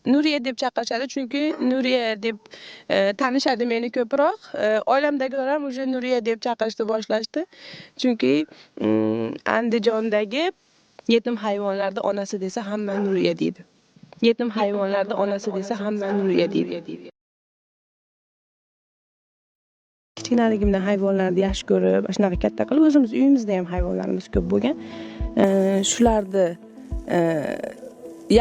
Nuriya deb chaqirishadi, chunki Nuriya deb tanishadi meni ko'proq. Oilamdagilar ham уже Nuriya deb chaqirishni boshlashdi. Chunki Andijondagi yetim hayvonlarni onasi desa hamma Nuriya deydi. Yetim hayvonlarni onasi desa hamma Nuriya deydi. Kichkinaligimdan hayvonlarni yaxshi ko'rib, shunaqa katta qilib, o'zimiz uyimizda ham hayvonlarimiz ko'p bo'lgan. Shularni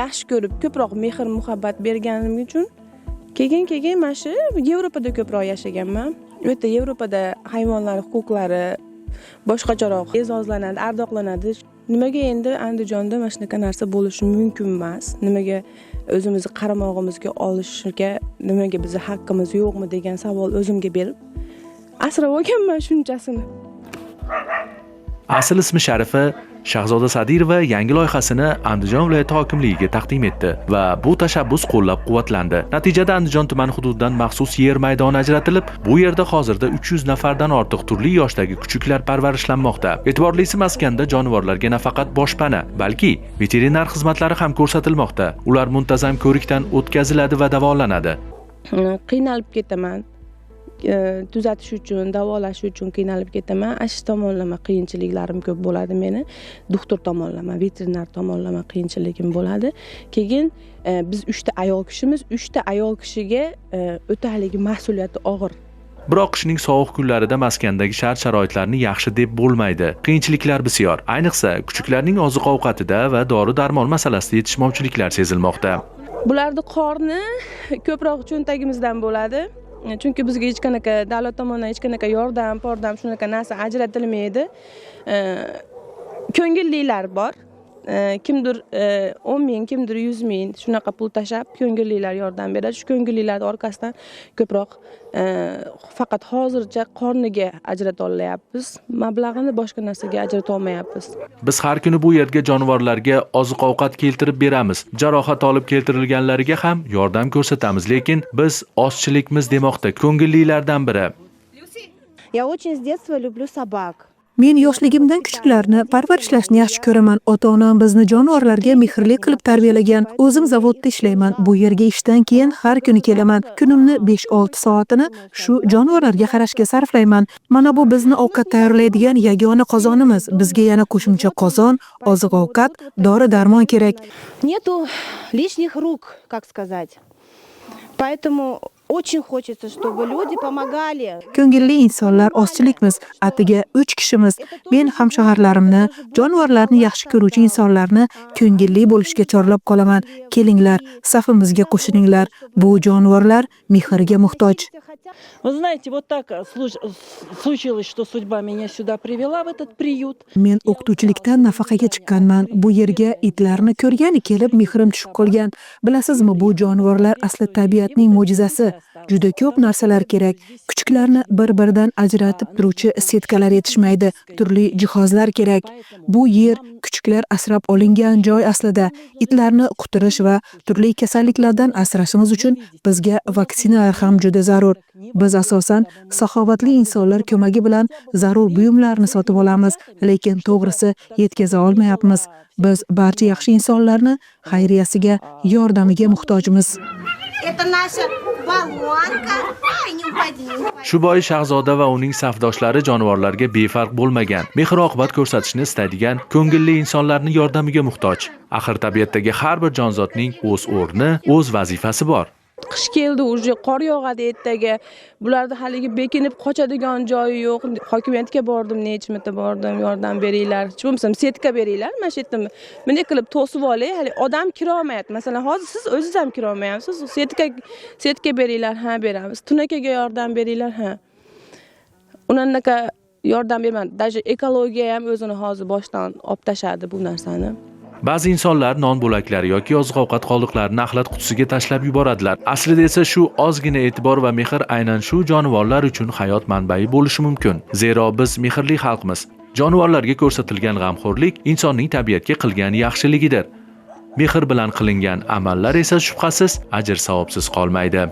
yaxshi ko'rib, ko'proq mehr muhabbat berganim uchun keyin mana shu Yevropada ko'proq yashaganman. U yerda, Yevropada hayvonlar huquqlari boshqacharoq e'zozlanadi, ardoqlanadi. Nimaga endi Andijonda mana shunaqa narsa bo'lishi mumkin emas? Nimaga o'zimizni qaramog'imizga olishga, nimaga bizni haqqimiz yo'qmi degan savol o'zimga berib asrab olganman shunchasini. Asl ismi sharifi Shahzoda Sadirova yangi loyihasini Andijon viloyati hokimligiga taqdim etdi va bu tashabbus qo'llab-quvvatlandi. Natijada Andijon tumani hududidan maxsus yer maydoni ajratilib, bu yerda hozirda 300 nafardan ortiq turli yoshdagi kuchuklar parvarishlanmoqda. E'tiborlisi, maskanda jonivorlarga nafaqat boshpana, balki veterinar xizmatlari ham ko'rsatilmoqda. Ular muntazam ko'rikdan o'tkaziladi va davolanadi. Qiynalib ketaman. Tuzatish uchun, davolash uchun qiynalib ketaman. Ana shu tomonlama qiyinchiliklarim ko'p bo'ladi meni. Doktor tomonlama, veterinar tomonlama qiyinchiligim bo'ladi. Keyin biz 3 ta ayol kishimiz, 3 ta ayol kishiga o'ta haligi mas'uliyati og'ir. Biroq qishning sovuq kunlarida maskandagi shart-sharoitlarni yaxshi deb bo'lmaydi. Qiyinchiliklar bisyor. Ayniqsa, kuchuklarning oziq-ovqatida va dori-darmon masalasida yetishmovchiliklar sezilmoqda. Bularni qorni ko'proq cho'ntagimizdan bo'ladi. Chunki bizga hech qanaqa davlat tomonidan hech qanaqa yordam, pordam shunaqa narsa ajratilmaydi. Ko'ngillilar bor. Kimdir 10 ming, kimdir 100 ming shunaqa pul tashlab ko'ngillilar yordam beradi. Shu ko'ngillilarning orqasidan ko'proq faqat hozircha qorniga ajrata olyapmiz. Mablag'ini boshqa narsaga ajrata olmayapmiz. Biz har kuni bu yerga jonivorlarga oziq-ovqat keltirib beramiz. Jarohat olib keltirilganlariga ham yordam ko'rsatamiz, lekin biz ozchilikmiz, demoqda ko'ngillilardan biri. Я очень с детства люблю собак. Men yoshligimdan kuchuklarni parvarishlashni yaxshi ko'raman. Ota-onam bizni jonivorlarga mehrli qilib tarbiyalagan. O'zim zavodda ishlayman. Bu yerga ishdan keyin har kuni kelaman. Kunimni 5-6 soatini shu jonivorlarga qarashga sarflayman. Mana bu bizni ovqat tayyorlaydigan yagona qozonimiz. Bizga yana qo'shimcha qozon, oziq-ovqat, dori-darmon kerak. Нету лишних рук, как сказать. Поэтому очень хочется, чтобы люди помогали. Ko'ngilli insonlar ozchilikmiz. Atigi 3 kishimiz. Men hamshaharlarimni, jonivorlarni yaxshi ko'ruvchi insonlarni ko'ngilli bo'lishga chorlab qolaman. Kelinglar, safimizga qo'shilinglar. Bu jonivorlar mehrga muhtoj. Вы знаете, вот так случилось, что судьба меня сюда привела, в этот приют. Men o'qituvchilikdan nafaqaga chiqqanman. Bu yerga itlarni ko'rgani kelib mehrim tushib qolgan. Bilasizmi, bu jonivorlar asli tabiatning mo'jizasi. Juda ko'p narsalar kerak. Kuchuklarni bir-biridan ajratib turuvchi setkalar yetishmaydi. Turli jihozlar kerak. Bu yer kuchuklar asrab olingan joy aslida. Itlarni quturish va turli kasalliklardan asrashimiz uchun bizga vaksinalar ham juda zarur. Biz asosan saxovatli insonlar ko'magi bilan zarur buyumlarni sotib olamiz, lekin to'g'risi yetkaza olmayapmiz. Biz barcha yaxshi insonlarni xayriyasiga, yordamiga muhtojmiz. Это наша баллонка. Ай, не упади, не упади. Shu bois Shahzoda va uning safdoshlari jonivorlarga befarq bo'lmagan, mehr-oqibat ko'rsatishni istaydigan ko'ngilli insonlarni yordamiga muhtoj. Axir tabiatdagi har bir jonzotning o'z o'rni, o'z vazifasi bor. Qish keldi, уже qor yog'adi ertaga. Bularni haligi bekinib qochadigan joyi yo'q. Hokimiyatga bordim, necha marta bordim, yordam beringlar. Hech bo'lmasam setka beringlar. Mana shu yerda bunday qilib to'sib olay, hali odam kira olmayapti. Masalan, hozir siz o'zingiz ham kira olmayapsiz. Setka beringlar, ha, beramiz. Tunakaga yordam beringlar, ha. Unanaqa yordam bermadi. Даже ekologiya ham o'zini hozir boshdan olib tashladi bu narsani. Ba'zi insonlar non bo'laklari yoki oziq-ovqat qoldiqlarini axlat qutisiga tashlab yuboradilar. Aslida esa shu ozgina e'tibor va mehr aynan shu jonivorlar uchun hayot manbai bo'lishi mumkin. Zero biz mehrli xalqmiz. Jonivorlarga ko'rsatilgan g'amxo'rlik insonning tabiatga qilgan yaxshiligidir. Mehr bilan qilingan amallar esa shubhasiz ajr savobsiz qolmaydi.